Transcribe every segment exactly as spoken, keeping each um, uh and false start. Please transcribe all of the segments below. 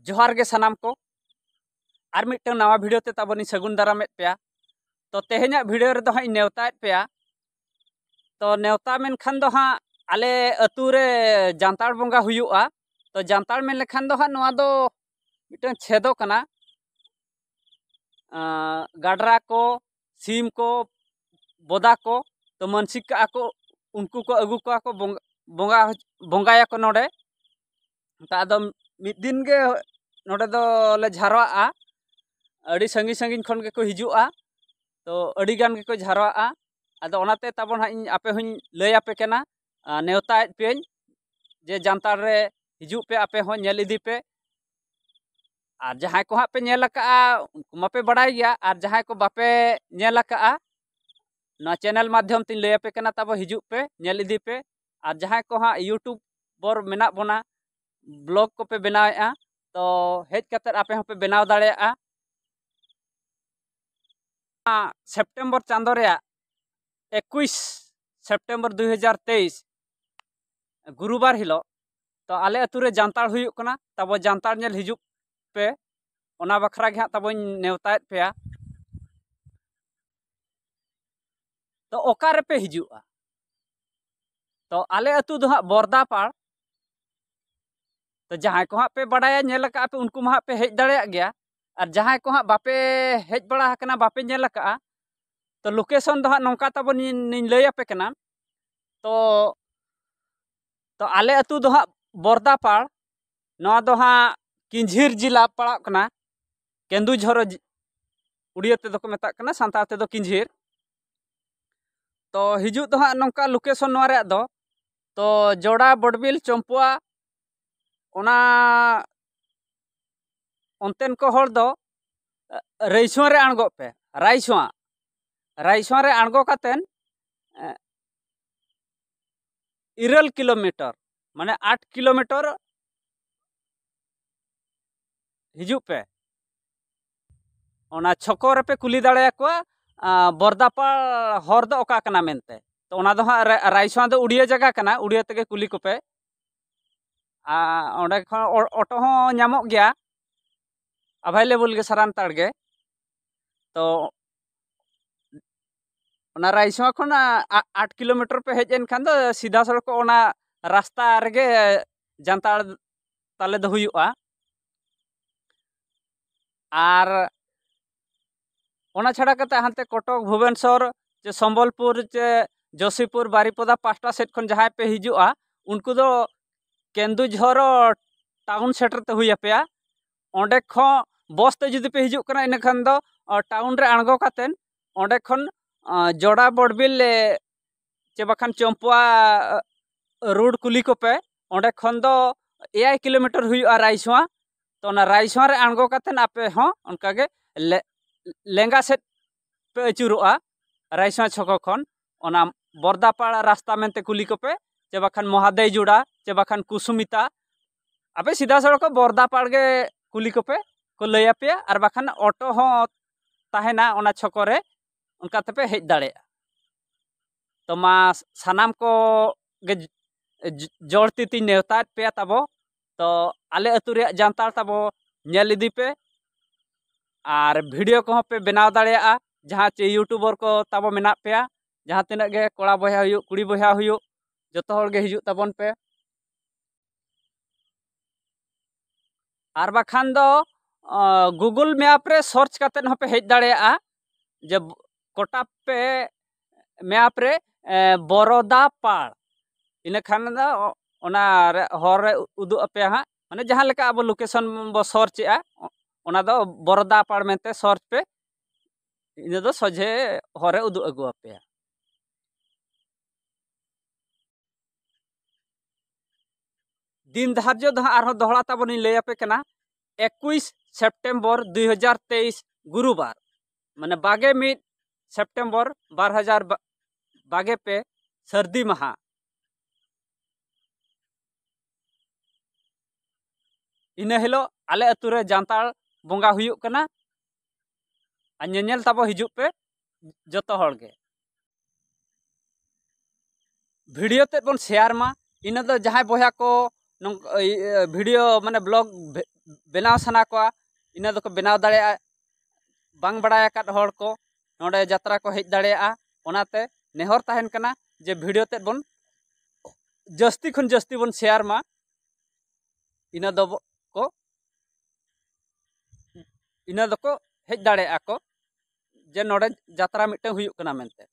ᱡᱚᱦᱟᱨ ᱜᱮ ᱥᱟᱱᱟᱢ ᱠᱚ, ᱟᱨ ᱢᱤᱫᱴᱟᱝ ᱱᱟᱣᱟ ᱵᱷᱤᱰᱤᱭᱳ ᱛᱮ ᱛᱟᱵᱚᱱᱤᱧ ᱥᱟᱹᱜᱩᱱ ᱫᱟᱨᱟᱢᱮᱫ ᱯᱮᱭᱟ᱾ ᱛᱚ, ᱛᱮᱦᱮᱧᱟᱜ ᱵᱷᱤᱰᱤᱭᱳ ᱨᱮᱫᱚ ᱦᱟᱸᱜ ᱤᱧ ᱱᱮᱣᱛᱟᱭᱮᱫ ᱯᱮᱭᱟ᱾ ᱛᱚ, ᱱᱮᱣᱛᱟ ᱢᱮᱱᱠᱷᱟᱱ ᱫᱚ ᱦᱟᱸᱜ ᱟᱞᱮ ᱟᱹᱛᱩ ᱨᱮ ᱡᱟᱱᱛᱟᱲ ᱵᱚᱸᱜᱟ ᱦᱩᱭᱩᱜᱼᱟ᱾ ᱛᱚ, ᱡᱟᱱᱛᱟᱲ ᱢᱮᱱ ᱞᱮᱠᱷᱟᱱ ᱫᱚ ᱦᱟᱸᱜ ᱱᱚᱣᱟ ᱫᱚ ᱢᱤᱫᱴᱟᱝ ᱪᱷᱮᱫᱚ ᱠᱟᱱᱟ᱾ ᱟᱸ, ᱜᱟᱰᱨᱟ ᱠᱚ, ᱥᱤᱢ ᱠᱚ, ᱵᱚᱫᱟ ᱠᱚ, ᱛᱚ, ᱢᱟᱹᱱᱥᱤᱠ ᱠᱟᱜᱼᱟ ᱠᱚ, ᱩᱱᱠᱩ ᱠᱚ ᱟᱹᱜᱩ ᱠᱚᱣᱟ ᱠᱚ, ᱵᱚᱸᱜᱟ, ᱵᱚᱸᱜᱟ, ᱵᱚᱸᱜᱟᱭᱟᱠᱚ ᱱᱚᱰᱮ᱾ ᱛᱚ, ᱟᱫᱚ ᱢᱤᱫ ᱫᱤᱱ ᱜᱮ ᱱᱚᱰᱮ ᱫᱚ ᱞᱮ ᱡᱷᱟᱨᱣᱟᱜᱼᱟ᱾ ᱟᱹᱰᱤ ᱥᱟᱺᱜᱤᱧ ᱥᱟᱺᱜᱤᱧ ᱠᱷᱚᱱ ᱜᱮᱠᱚ ᱦᱤᱡᱩᱜᱼᱟ᱾ ᱛᱚ, ᱟᱹᱰᱤ ᱜᱟᱱ ᱜᱮᱠᱚ ᱡᱷᱟᱨᱣᱟᱜᱼᱟ᱾ ᱟᱫᱚ ᱚᱱᱟᱛᱮ ᱛᱟᱵᱚᱱ ᱦᱟᱸᱜ ᱤᱧ ᱟᱯᱮ ᱦᱚᱸᱧ ᱞᱟᱹᱭ ᱟᱯᱮ ᱠᱟᱱᱟ, ᱟᱨ ᱱᱮᱣᱛᱟᱭᱮᱫ ᱯᱮᱭᱟᱹᱧ ᱡᱮ ᱡᱟᱱᱛᱟᱲ ᱨᱮ ᱦᱤᱡᱩᱜ ᱯᱮ, ᱟᱯᱮ ᱦᱚᱸ ᱧᱮᱞ ᱤᱫᱤ ᱯᱮ᱾ ᱟᱨ ᱡᱟᱦᱟᱸᱭ ᱠᱚ ᱦᱟᱸᱜ ᱯᱮ ᱧᱮᱞ ᱟᱠᱟᱜᱼᱟ, ᱩᱱᱠᱩ ᱢᱟᱯᱮ ᱵᱟᱲᱟᱭ ᱜᱮᱭᱟ, ᱟᱨ ᱡᱟᱦᱟᱸᱭ ᱠᱚ ᱵᱟᱯᱮ ᱧᱮᱞ ᱟᱠᱟᱜᱼᱟ, ᱱᱚᱣᱟ ᱪᱮᱱᱮᱞ ᱢᱟᱫᱽᱫᱷᱚᱢ ᱛᱤᱧ ᱞᱟᱹᱭ ᱟᱯᱮ ᱠᱟᱱᱟ, ᱛᱟᱵᱚ ᱦᱤᱡᱩᱜ ᱯᱮ, ᱧᱮᱞ ᱤᱫᱤ ᱯᱮ᱾ ᱟᱨ ᱡᱟᱦᱟᱸᱭ ᱠᱚ ᱦᱟᱸᱜ ᱤᱭᱩᱴᱩᱵᱚᱨ ᱢᱮᱱᱟᱜ ᱵᱚᱱᱟ, ᱵᱞᱚᱜ ᱠᱚᱯᱮ ᱵᱮᱱᱟᱣᱮᱫᱼᱟ, ᱛᱚ ᱦᱮᱡ ᱠᱟᱛᱮᱫ ᱟᱯᱮ ᱦᱚᱸᱯᱮ ᱵᱮᱱᱟᱣ ᱫᱟᱲᱮᱭᱟᱜᱼᱟ᱾ ᱥᱮᱯᱴᱮᱢᱵᱚᱨ ᱪᱟᱸᱫᱳ ᱨᱮᱭᱟᱜ ᱮᱠᱩᱥ ᱥᱮᱯᱴᱮᱢᱵᱚᱨ ᱫᱩᱭ ᱦᱟᱡᱟᱨ ᱛᱮᱭᱤᱥ, ᱜᱩᱨᱩᱵᱟᱨ ᱦᱤᱞᱳᱜ, ᱛᱚ ᱟᱞᱮ ᱟᱹᱛᱩ ᱨᱮ ᱡᱟᱱᱛᱟᱲ ᱦᱩᱭᱩᱜ ᱠᱟᱱᱟ᱾ ᱛᱟᱵᱚ ᱡᱟᱱᱛᱟᱲ ᱧᱮᱞ ᱦᱤᱡᱩᱜ ᱯᱮ, ᱚᱱᱟ ᱵᱟᱠᱷᱨᱟ ᱜᱮ ᱦᱟᱸᱜ ᱛᱟᱵᱚᱧ ᱱᱮᱣᱛᱟᱭᱮᱫ ᱯᱮᱭᱟ᱾ ᱛᱚ ᱚᱠᱟ ᱨᱮᱯᱮ ᱦᱤᱡᱩᱜᱼᱟ? ᱛᱚ ᱟᱞᱮ ᱟᱹᱛᱩ ᱫᱚ ᱦᱟᱸᱜ ᱵᱚᱨᱫᱟᱯᱟᱲ᱾ ᱛᱚ ᱡᱟᱦᱟᱸᱭ ᱠᱚ ᱦᱟᱸᱜ ᱯᱮ ᱵᱟᱰᱟᱭᱟ, ᱧᱮᱞ ᱟᱠᱟᱫᱼᱟ ᱯᱮ, ᱩᱱᱠᱩ ᱢᱟ ᱦᱟᱸᱜ ᱯᱮ ᱦᱮᱡ ᱫᱟᱲᱮᱭᱟᱜ ᱜᱮᱭᱟ᱾ ᱟᱨ ᱡᱟᱦᱟᱸᱭ ᱠᱚ ᱦᱟᱸᱜ ᱵᱟᱯᱮ ᱦᱮᱡ ᱵᱟᱲᱟ ᱟᱠᱟᱱᱟ, ᱵᱟᱯᱮ ᱧᱮᱞ ᱟᱠᱟᱫᱼᱟ, ᱛᱚ ᱞᱳᱠᱮᱥᱚᱱ ᱫᱚ ᱦᱟᱸᱜ ᱱᱚᱝᱠᱟ ᱛᱟᱵᱚᱱ ᱤᱧ, ᱤᱧ ᱞᱟᱹᱭ ᱟᱯᱮ ᱠᱟᱱᱟ᱾ ᱛᱚ, ᱛᱚ ᱟᱞᱮ ᱟᱹᱛᱩ ᱫᱚ ᱦᱟᱸᱜ ᱵᱚᱨᱫᱟᱯᱟᱲ, ᱱᱚᱣᱟ ᱫᱚ ᱦᱟᱸᱜ ᱠᱤᱧᱡᱷᱤᱨ ᱡᱮᱞᱟ ᱯᱟᱲᱟᱜ ᱠᱟᱱᱟ, ᱠᱮᱸᱫᱩᱡᱷᱚᱨ ᱡᱮ-, ᱩᱲᱤᱭᱟᱹ ᱛᱮᱫᱚ ᱠᱚ ᱢᱮᱛᱟᱜ ᱠᱟᱱᱟ, ᱥᱟᱱᱛᱟᱲ ᱛᱮᱫᱚ ᱠᱤᱧᱡᱷᱤᱨ᱾ ᱛᱚ ᱦᱤᱡᱩᱜ ᱫᱚ ᱦᱟᱸᱜ ᱱᱚᱝᱠᱟ ᱞᱳᱠᱮᱥᱚᱱ ᱱᱚᱣᱟ ᱨᱮᱭᱟᱜ ᱫᱚ, ᱛᱚ ᱡᱚᱲᱟ, ᱵᱚᱰᱵᱤᱞ, ᱪᱚᱢᱯᱩᱣᱟ, ᱚᱱᱟ ᱚᱱᱛᱮᱱ ᱠᱚ ᱦᱚᱲ ᱫᱚ ᱨᱟᱹᱭᱥᱩᱣᱟᱹ ᱨᱮ ᱟᱬᱜᱚᱜ ᱯᱮ, ᱨᱟᱭᱥᱩᱣᱟᱹ, ᱨᱟᱭᱥᱩᱣᱟᱹ ᱨᱮ ᱟᱬᱜᱚ ᱠᱟᱛᱮᱱ ᱤᱨᱟᱹᱞ ᱠᱤᱞᱳᱢᱤᱴᱟᱨ, ᱢᱟᱱᱮ ᱟᱴ ᱠᱤᱞᱳᱢᱤᱴᱟᱨ ᱦᱤᱡᱩᱜ ᱯᱮ᱾ ᱚᱱᱟ ᱪᱷᱚᱠᱚ ᱨᱮᱯᱮ ᱠᱩᱞᱤ ᱫᱟᱲᱮᱭᱟᱠᱚᱣᱟ, ᱟᱸ, ᱵᱚᱨᱫᱟᱯᱟᱲ ᱦᱚᱨ ᱫᱚ ᱚᱠᱟ ᱠᱟᱱᱟ ᱢᱮᱱᱛᱮ᱾ ᱛᱚ ᱚᱱᱟ ᱫᱚ ᱦᱟᱸᱜ ᱨᱟ-, ᱨᱟᱭᱥᱚᱣᱟ ᱫᱚ ᱩᱲᱤᱭᱟᱹ ᱡᱟᱭᱜᱟ ᱠᱟᱱᱟ, ᱩᱲᱤᱭᱟᱹ ᱛᱮᱜᱮ ᱠᱩᱞᱤ ᱠᱚᱯᱮ᱾ ᱟᱨ ᱚᱸᱰᱮ ᱠᱷᱚᱱ ᱚ- ᱚᱴᱳ ᱦᱚᱸ ᱧᱟᱢᱚᱜ ᱜᱮᱭᱟ, ᱮᱵᱷᱮᱞᱮᱵᱚᱞ ᱜᱮ ᱥᱟᱱᱟᱢ ᱛᱟᱲ ᱜᱮ᱾ ᱛᱚ ᱚᱱᱟ ᱨᱟᱭᱥᱚᱣᱟ ᱠᱷᱚᱱ ᱟ- ᱟ- ᱟᱴ ᱠᱤᱞᱳᱢᱤᱴᱟᱨ ᱯᱮ ᱦᱮᱡ ᱮᱱ ᱠᱷᱟᱱ ᱫᱚ ᱥᱤᱫᱷᱟ ᱥᱚᱲᱚᱠ ᱚᱱᱟ ᱨᱟᱥᱛᱟ ᱨᱮᱜᱮ ᱡᱟᱱᱛᱟᱲ ᱛᱟᱞᱮ ᱫᱚ ᱦᱩᱭᱩᱜᱼᱟ᱾ ᱟᱨ ᱚᱱᱟ ᱪᱷᱟᱲᱟ ᱠᱟᱛᱮ ᱦᱟᱱᱛᱮ ᱠᱚᱴᱚᱠ, ᱵᱷᱩᱵᱮᱱᱥᱚᱨ, ᱪᱮ ᱥᱚᱢᱵᱚᱞᱯᱩᱨ, ᱪᱮ ᱡᱚᱥᱤᱯᱩᱨ, ᱵᱟᱨᱤᱯᱚᱫᱟ ᱯᱟᱦᱴᱟ ᱥᱮᱫ ᱠᱷᱚᱱ ᱡᱟᱦᱟᱸᱭ ᱯᱮ ᱦᱤᱡᱩᱜᱼᱟ, ᱩᱱᱠᱩ ᱫᱚ ᱠᱮᱱᱫᱩᱡᱷᱚᱨ ᱴᱟᱣᱩᱱ ᱥᱮᱴᱮᱨ ᱛᱮ ᱦᱩᱭ ᱟᱯᱮᱭᱟ᱾ ᱚᱸᱰᱮ ᱠᱷᱚᱱ ᱵᱚᱥ ᱛᱮ ᱡᱩᱫᱤ ᱯᱮ ᱦᱤᱡᱩᱜ ᱠᱟᱱᱟ, ᱤᱱᱟᱹ ᱠᱷᱟᱱ ᱫᱚ ᱚ, ᱴᱟᱣᱩᱱ ᱨᱮ ᱟᱬᱜᱚ ᱠᱟᱛᱮ ᱚᱸᱰᱮ ᱠᱷᱚᱱ ᱚ, ᱡᱚᱲᱟ ᱵᱚᱲᱵᱤᱞ ᱮ, ᱪᱮ ᱵᱟᱠᱷᱟᱱ ᱪᱚᱢᱯᱩᱣᱟ ᱨᱳᱰ ᱠᱩᱞᱤ ᱠᱚᱯᱮ᱾ ᱚᱸᱰᱮ ᱠᱷᱚᱱ ᱫᱚ ᱮᱭᱟᱭ ᱠᱤᱞᱳᱢᱤᱴᱟᱨ ᱦᱩᱭᱩᱜᱼᱟ ᱨᱟᱭᱥᱚᱣᱟ᱾ ᱛᱚ ᱚᱱᱟ ᱨᱟᱭᱥᱚᱣᱟ ᱨᱮ ᱟᱬᱜᱚ ᱠᱟᱛᱮ ᱟᱯᱮ ᱦᱚᱸ ᱚᱱᱠᱟᱜᱮ ᱞᱮ- ᱞᱮᱸᱜᱟ ᱥᱮᱫ ᱯᱮ ᱟᱹᱪᱩᱨᱚᱜᱼᱟ ᱨᱟᱭᱥᱚᱣᱟ ᱪᱷᱚᱠᱚ ᱠᱷᱚᱱ᱾ ᱚᱱᱟ ᱵᱚᱨᱫᱟᱯᱟᱲ ᱨᱟᱥᱛᱟ ᱢᱮᱱᱛᱮ ᱠᱩᱞᱤ ᱠᱚᱯᱮ, ᱪᱮ ᱵᱟᱠᱷᱟᱱ ᱢᱚᱦᱟᱫᱮᱭ ᱡᱳᱲᱟ, ᱪᱮ ᱵᱟᱠᱷᱟᱱ ᱠᱩᱥᱩᱢᱤᱛᱟ᱾ ᱟᱯᱮ ᱥᱤᱫᱷᱟ ᱥᱚᱲᱚᱠ ᱵᱚᱨᱫᱟᱯᱟᱲ ᱜᱮ ᱠᱩᱞᱤ ᱠᱚᱯᱮ, ᱠᱚ ᱞᱟᱹᱭ ᱟᱯᱮᱭᱟ᱾ ᱟᱨ ᱵᱟᱠᱷᱟᱱ ᱚᱴᱳ ᱦᱚᱸ ᱛᱟᱦᱮᱱᱟ ᱚᱱᱟ ᱪᱷᱚᱠᱚ ᱨᱮ, ᱚᱱᱠᱟ ᱛᱮᱯᱮ ᱦᱮᱡ ᱫᱟᱲᱮᱭᱟᱜᱼᱟ᱾ ᱛᱚ ᱢᱟ ᱥᱟᱱᱟᱢ ᱠᱚ ᱜᱮ ᱡ- ᱡ- ᱡᱚᱲ ᱛᱤ ᱛᱤᱧ ᱱᱮᱣᱛᱟᱭᱮᱫ ᱯᱮᱭᱟ ᱛᱟᱵᱚ᱾ ᱛᱚ ᱟᱞᱮ ᱟᱹᱛᱩ ᱨᱮᱭᱟᱜ ᱡᱟᱱᱛᱟᱲ ᱛᱟᱵᱚ ᱧᱮᱞ ᱤᱫᱤ ᱯᱮ᱾ ᱟᱨ ᱵᱷᱤᱰᱤᱭᱳ ᱠᱚᱦᱚᱸ ᱯᱮ ᱵᱮᱱᱟᱣ ᱫᱟᱲᱮᱭᱟᱜᱼᱟ, ᱡᱟᱦᱟᱸ ᱪᱮ ᱤᱭᱩᱴᱩᱵᱟᱨ ᱠᱚ ᱛᱟᱵᱚ ᱢᱮᱱᱟᱜ ᱯᱮᱭᱟ, ᱡᱟᱦᱟᱸ ᱛᱤᱱᱟᱹᱜ ᱜᱮ ᱠᱚᱲᱟ ᱵᱚᱭᱦᱟ ᱦᱩᱭᱩᱜ, ᱠᱩᱲᱤ ᱵᱚᱭᱦᱟ ᱦᱩᱭᱩᱜ, ᱡᱚᱛᱚ ᱦᱚᱲ ᱜᱮ ᱦᱤᱡᱩᱜ ᱛᱟᱵᱚᱱ ᱯᱮ᱾ ᱟᱨ ᱵᱟᱠᱷᱟᱱ ᱫᱚ ᱜᱩᱜᱩᱞ ᱢᱮᱯ ᱨᱮ ᱥᱟᱨᱪ ᱠᱟᱛᱮᱫ ᱦᱚᱸᱯᱮ ᱦᱮᱡ ᱫᱟᱲᱮᱭᱟᱜᱼᱟ, ᱡᱮ ᱠᱚᱴᱟ ᱯᱮ ᱢᱮᱯ ᱨᱮ ᱵᱚᱨᱚᱫᱟ ᱯᱟᱲ, ᱤᱱᱟᱹ ᱠᱷᱟᱱ ᱫᱚ ᱚᱱᱟ ᱨᱮ ᱦᱚᱨ ᱨᱮ ᱩᱫᱩᱜ ᱟᱯᱮᱭᱟ ᱦᱟᱸᱜ᱾ ᱢᱟᱱᱮ ᱡᱟᱦᱟᱸ ᱞᱮᱠᱟ ᱟᱵᱚ ᱞᱳᱠᱮᱥᱚᱱ ᱵᱚ ᱥᱟᱨᱪ ᱮᱜᱼᱟ, ᱚᱱᱟ ᱫᱚ ᱵᱚᱨᱚᱫᱟ ᱯᱟᱲ ᱢᱮᱱᱛᱮ ᱥᱟᱨᱪ ᱯᱮ, ᱤᱱᱟᱹ ᱫᱚ ᱥᱚᱡᱷᱮ ᱦᱚᱨ ᱨᱮ ᱩᱫᱩᱜ ᱟᱹᱜᱩ ᱟᱯᱮᱭᱟ᱾ ᱫᱤᱱ ᱫᱷᱟᱨᱡᱚ ᱫᱚ ᱦᱟᱸᱜ ᱟᱨᱦᱚᱸ ᱫᱚᱦᱲᱟ ᱛᱟᱵᱚᱱᱤᱧ ᱞᱟᱹᱭ ᱟᱯᱮ ᱠᱟᱱᱟ, ᱮᱠᱩᱥ ᱥᱮᱯᱴᱮᱢᱵᱚᱨ ᱫᱩᱭ ᱦᱟᱡᱟᱨ ᱛᱮᱭᱤᱥ, ᱜᱩᱨᱩᱵᱟᱨ, ᱢᱟᱱᱮ ᱵᱟᱜᱮ ᱢᱤᱫ ᱥᱮᱯᱴᱮᱢᱵᱚᱨ ᱵᱟᱨ ᱦᱟᱡᱟᱨ ᱵᱟᱜᱮ ᱯᱮ, ᱥᱟᱹᱨᱫᱤ ᱢᱟᱦᱟ᱾ ᱤᱱᱟᱹ ᱦᱤᱞᱳᱜ ᱟᱞᱮ ᱟᱹᱛᱩ ᱨᱮ ᱡᱟᱱᱛᱟᱲ ᱵᱚᱸᱜᱟ ᱦᱩᱭᱩᱜ ᱠᱟᱱᱟ᱾ ᱟᱨ ᱧᱮᱧᱮᱞ ᱛᱟᱵᱚ ᱦᱤᱡᱩᱜ ᱯᱮ ᱡᱚᱛᱚ ᱦᱚᱲ ᱜᱮ᱾ ᱵᱷᱤᱰᱤᱭᱳ ᱛᱮᱫ ᱵᱚᱱ ᱥᱮᱭᱟᱨ ᱢᱟ, ᱤᱱᱟᱹ ᱫᱚ ᱡᱟᱦᱟᱸᱭ ᱵᱚᱭᱦᱟ ᱠᱚ ᱱᱚᱝ-, ᱤᱭᱟᱹ, ᱵᱷᱤᱰᱤᱭᱳ ᱢᱟᱱᱮ ᱵᱞᱚᱜ ᱵᱮ-, ᱵᱮᱱᱟᱣ ᱥᱟᱱᱟ ᱠᱚᱣᱟ, ᱤᱱᱟᱹ ᱫᱚᱠᱚ ᱵᱮᱱᱟᱣ ᱫᱟᱲᱮᱭᱟᱜᱼᱟ᱾ ᱵᱟᱝ ᱵᱟᱲᱟᱭ ᱟᱠᱟᱫ ᱦᱚᱲ ᱠᱚ ᱱᱚᱰᱮ ᱡᱟᱛᱨᱟ ᱠᱚ ᱦᱮᱡ ᱫᱟᱲᱮᱭᱟᱜᱼᱟ᱾ ᱚᱱᱟᱛᱮ ᱱᱮᱦᱚᱨ ᱛᱟᱦᱮᱱ ᱠᱟᱱᱟ ᱡᱮ ᱵᱷᱤᱰᱤᱭᱳ ᱛᱮᱫ ᱵᱚᱱ ᱡᱟᱹᱥᱛᱤ ᱠᱷᱚᱱ ᱡᱟᱹᱥᱛᱤ ᱵᱚᱱ ᱥᱮᱭᱟᱨ ᱢᱟ᱾ ᱤᱱᱟᱹ ᱫᱚ ᱠᱚ, ᱤᱱᱟᱹ ᱫᱚᱠᱚ ᱦᱮᱡ ᱫᱟᱲᱮᱭᱟᱜᱼᱟ ᱠᱚ ᱡᱮ ᱱᱚᱰᱮ ᱡᱟᱛᱨᱟ ᱢᱤᱫᱴᱟᱝ ᱦᱩᱭᱩᱜ ᱠᱟᱱᱟ ᱢᱮᱱᱛᱮ᱾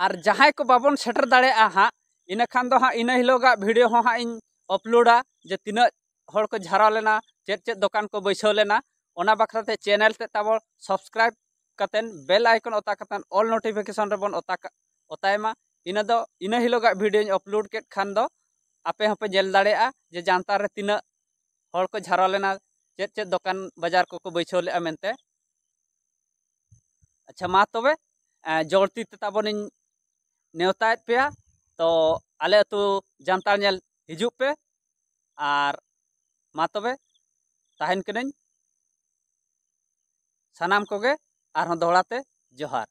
ᱟᱨ ᱡᱟᱦᱟᱸᱭ ᱠᱚ ᱵᱟᱵᱚᱱ ᱥᱮᱴᱮᱨ ᱫᱟᱲᱮᱭᱟᱜᱼᱟ ᱦᱟᱸᱜ, ᱤᱱᱟᱹᱠᱷᱟᱱ ᱫᱚ ᱦᱟᱸᱜ ᱤᱱᱟᱹ ᱦᱤᱞᱳᱜᱟᱜ ᱵᱷᱤᱰᱤᱭᱳ ᱦᱚᱸ ᱦᱟᱸᱜ ᱤᱧ ᱟᱯᱞᱳᱰᱟ ᱡᱮ ᱛᱤᱱᱟᱹᱜ ᱦᱚᱲ ᱠᱚ ᱡᱷᱟᱨᱟᱣ ᱞᱮᱱᱟ, ᱪᱮᱫ ᱪᱮᱫ ᱫᱚᱠᱟᱱ ᱠᱚ ᱵᱟᱹᱭᱥᱟᱹᱣ ᱞᱮᱱᱟ᱾ ᱚᱱᱟ ᱵᱟᱠᱷᱨᱟ ᱛᱮ ᱪᱮᱱᱮᱞ ᱛᱮ ᱛᱟᱵᱚ ᱥᱟᱵᱥᱠᱨᱟᱭᱤᱵᱽ ᱠᱟᱛᱮᱱ ᱵᱮᱞ ᱟᱭᱠᱚᱱ ᱚᱛᱟ ᱠᱟᱛᱮᱱ ᱚᱞ ᱱᱳᱴᱤᱯᱷᱤᱠᱮᱥᱚᱱ ᱨᱮᱵᱚᱱ ᱚᱛᱟ ᱠᱟ-, ᱚᱛᱟᱭ ᱢᱟ᱾ ᱤᱱᱟᱹ ᱫᱚ ᱤᱱᱟᱹ ᱦᱤᱞᱳᱜᱟᱜ ᱵᱷᱤᱰᱤᱭᱳᱧ ᱟᱯᱞᱳᱰ ᱠᱮᱫ ᱠᱷᱟᱱ ᱫᱚ ᱟᱯᱮ ᱦᱚᱸᱯᱮ ᱧᱮᱞ ᱫᱟᱲᱮᱭᱟᱜᱼᱟ ᱡᱮ ᱡᱟᱱᱛᱟᱲ ᱨᱮ ᱛᱤᱱᱟᱹᱜ ᱦᱚᱲ ᱠᱚ ᱡᱷᱟᱨᱟᱣ ᱞᱮᱱᱟ, ᱪᱮᱫ ᱪᱮᱫ ᱫᱚᱠᱟᱱ ᱵᱟᱡᱟᱨ ᱠᱚᱠᱚ ᱵᱟᱹᱭᱥᱟᱹᱣ ᱞᱮᱫᱼᱟ ᱢᱮᱱᱛᱮ᱾ ᱟᱪᱪᱷᱟ, ᱢᱟ ᱛᱚᱵᱮ, ᱮᱸ, ᱡᱚᱲᱛᱤ ᱛᱮ ᱛᱟᱵᱚᱱᱤᱧ ᱱᱮᱣᱛᱟᱭᱮᱫ ᱯᱮᱭᱟ᱾ ᱛᱚ ᱟᱞᱮ ᱟᱹᱛᱩ ᱡᱟᱱᱛᱟᱲ ᱧᱮᱞ ᱦᱤᱡᱩᱜ ᱯᱮ᱾ ᱟᱨ ᱢᱟ ᱛᱚᱵᱮ, ᱛᱟᱦᱮᱱ ᱠᱟᱹᱱᱟᱹᱧ᱾ ᱥᱟᱱᱟᱢ ᱠᱚᱜᱮ ᱟᱨᱦᱚᱸ ᱫᱚᱦᱲᱟ ᱛᱮ ᱡᱚᱦᱟᱨ᱾